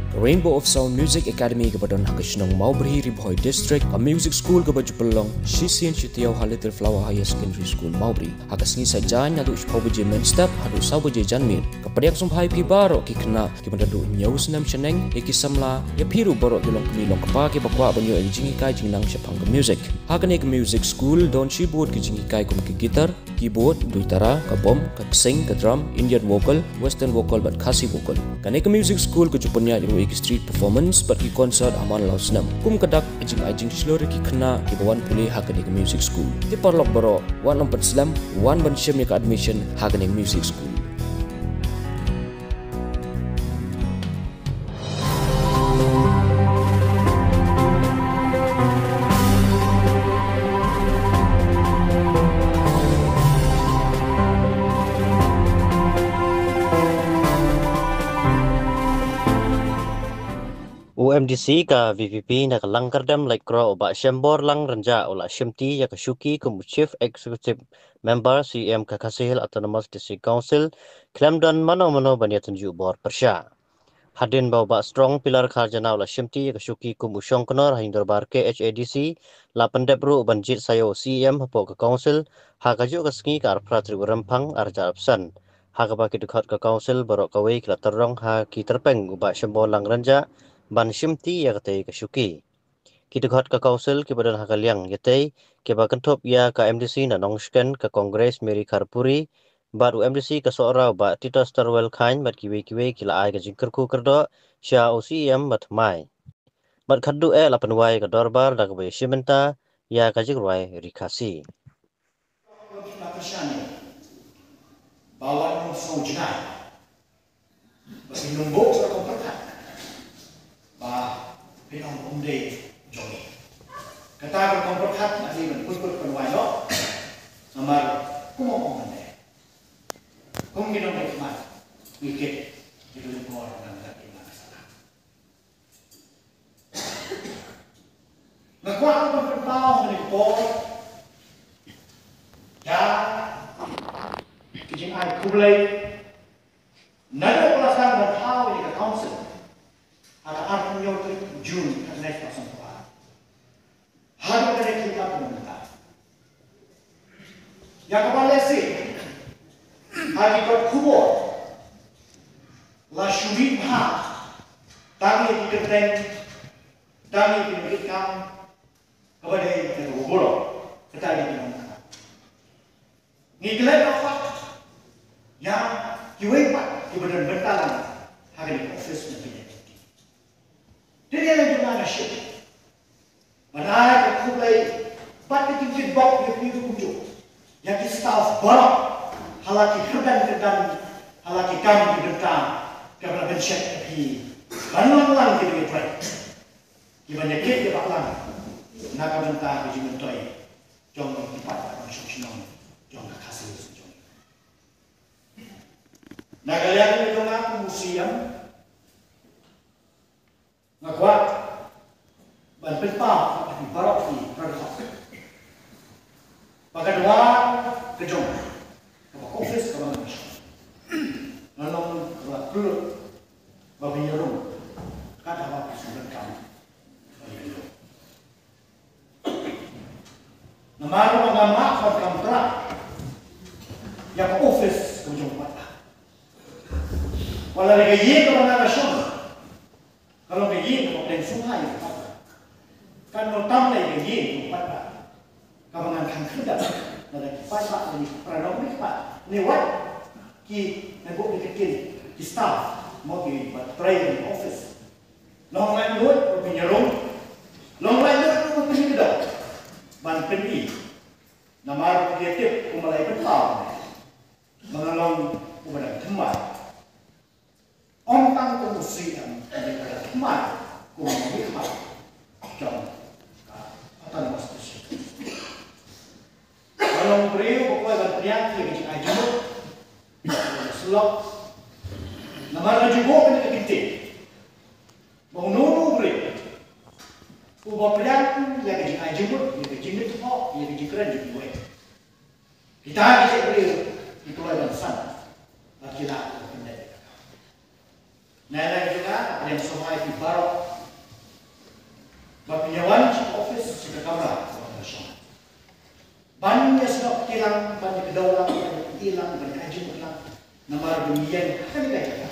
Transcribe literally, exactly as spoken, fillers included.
Ka Rainbow of Sound Music Academy kaba don ha ka shnong Mawbri, Ri Bhoi District, ka music school kaba ju pynlong shisien shi taïew ha Little Flower Higher Secondary School, Mawbri. Ha ka sngi Saitjaiñ naduh shiphew baje mynstep haduh saw baje janmiet. Ka pdiang sngewbha ïa phi baroh ki khynnah kiba naduh hynñiew snem shaneng, ïa ki samla, ïa phi ruh baroh ki longkmie longkpa kiba kwah ban ïoh ïa ka jinghikai jingnang shaphang ka music. Ha kane ka music school don shibun ki jinghikai kum ka guitar, keyboard, duitara, ka bom, ka ksing, ka drum, Indian vocal, western vocal bad Khasi vocal. Kane ka music school ka ju pynïaid ruh ïa ki street performance bad ki concert ha man la u snem. Kum ka dak ka jingai jingshlur ïa ki khynnah kiba wan pule ha kane ka music school. Te paralok baroh, wat nym pynslem, wan ban shim ïa ka admission ha kane ka music school. U M D C ka V P P na ka Langkyrdem Laitkroh u Bah Shembor Langranjah u la shimti ïa ka shuki kum u Chief Executive Member C M ka Khasi Hills Autonomous District Council, khlem don mano mano ban ïatynjuh bor pyrshah. Hadien ba u Bah Strong Pilar Kharjana u la shimti ïa ka shuki kum u shongknor ha Ïing Dorbar K H A D C, la pyndep ruh ban jied sa ïa u C M hapoh ka Council, ha kajuh ka sngi ka arphew phra tarik u Rymphang arhajar arphew san. Ha kaba ki dkhot ka Council baroh kawei ki la tyrrong ha ki tyrpeng u Bah Shembor Langranjah ban shimti ïa katei ka shuki. Ki dkhot ka Council kiba don ha ka liang ïatei, kiba kynthup ïa ka M D C na Nongshken ka Congress Mary Kharpuri, bad u M D C ka Sohra u Bah Titos Terwel Chyne bad kiwei kiwei ki la ai ka jingkyrkhu kyrdoh sha u C M ba thymmai. Bad khatduh eh la pynwai ka dorbar da kaba ïashim bynta ïa ka jingrwai Ri Khasi. Ba wat nym sngew jngai ba phin ym buh ka rukom pyrkhat ba phin ong ym dei jong ngi. Kata ka rukom pyrkhat nga dei ban put put pynwai noh. Namar kum ong ong mynne, kum ki nongmihkhmat ngi kit ki lyngkor na ka ïing na ka sala. Nga kwah ban pynpaw ha kane ka por ïa ka jingai khublei naduh ba la sdang ban thaw ïa ka Council ha ka arphew hynñiew tarik June ka nai ka song kaba haduh kane ka khyllipmat ka mynta. Ïa kaba lehse ha ki kot khubor la shu mih bha tang ïa ki kyrteng, tang ïa ki nongkitkam, kaba dei kata ka burom, kata ka dei ka nongkitkam. Ngi klet noh pat ïa kiwei pat kiba don bynta lang ha kane ka office na kine. Te ïa la jong nga nga shim ban ai ka khublei bad ka jingkitbok ïa phi ruh kumjuh ïa ki staff baroh ha la ki kyrdan kyrdan, ha la ki kam ki bynta kaba la pynshet ïa phi ban long lang ki nongtrei kiban ïa kit ïa bak lang na ka bynta ka jingmyntoi jong ki paidbah nongshong shnong jong ka Khasi Hills jong ngi. Na ka liang ka jong nga kum u C M, nga kwah ban pynpaw ïa phi baroh ki para dkhot ba ka dwar ka jong nga, kaba ka office kaba nga nang shong, nga long kaba la pynlut ba phin ïarung kat haba phi sngewthuh kam ba ïa ka jong. Namar ba nga mah ban kam trai ïa ka office ka jong u paidbah. Wat la ka ïing kaba nga la shong ka long ka ïing kaba pynshong ha ïa ka paidbah. Kan long tam la ka ïing ka paidbah kaba ngan khang khyndiat lada ki paidbah ne ki para nongmihkhmat ne wat ki nongbuh ne ki ktien, ki staff mo kiba trei ha ka office. Long laitluid ruh phin ïarung, long laitluid ruh phin ïakynduh ban pyni. Namar phi ïa tip kumba la pynpaw ba nga long uba dang thymmai. Ym tang kum u C M, hynrei nga dang thymmai kum u nongmihkhmat jong ka Autonomous District. Nga long u briew uba kloi ban pdiang ïa ka jingai jingmut, ïa ka syllok. Namar nga ju buh kane ka kyntien ba uno uno u briew uba pdiang ïa ka jingai jingmut, ïa ka jingngeit, ïa ka jingkren jong kiwei, kita ki briew ki kloi ban san bad ki lah ban pyndep ïa ka. Nai nai jong nga, nga pdiang sngewbha ïa phi baroh ba phin ïa wan sha ka office, sha ka kamra ba nga la shong. Ban ïa sngewbha lang, ban ïa kdew lang, ban ïa ïohi lang, ban ïa aiti lang. Namar ban ïeng ha kane ka jaka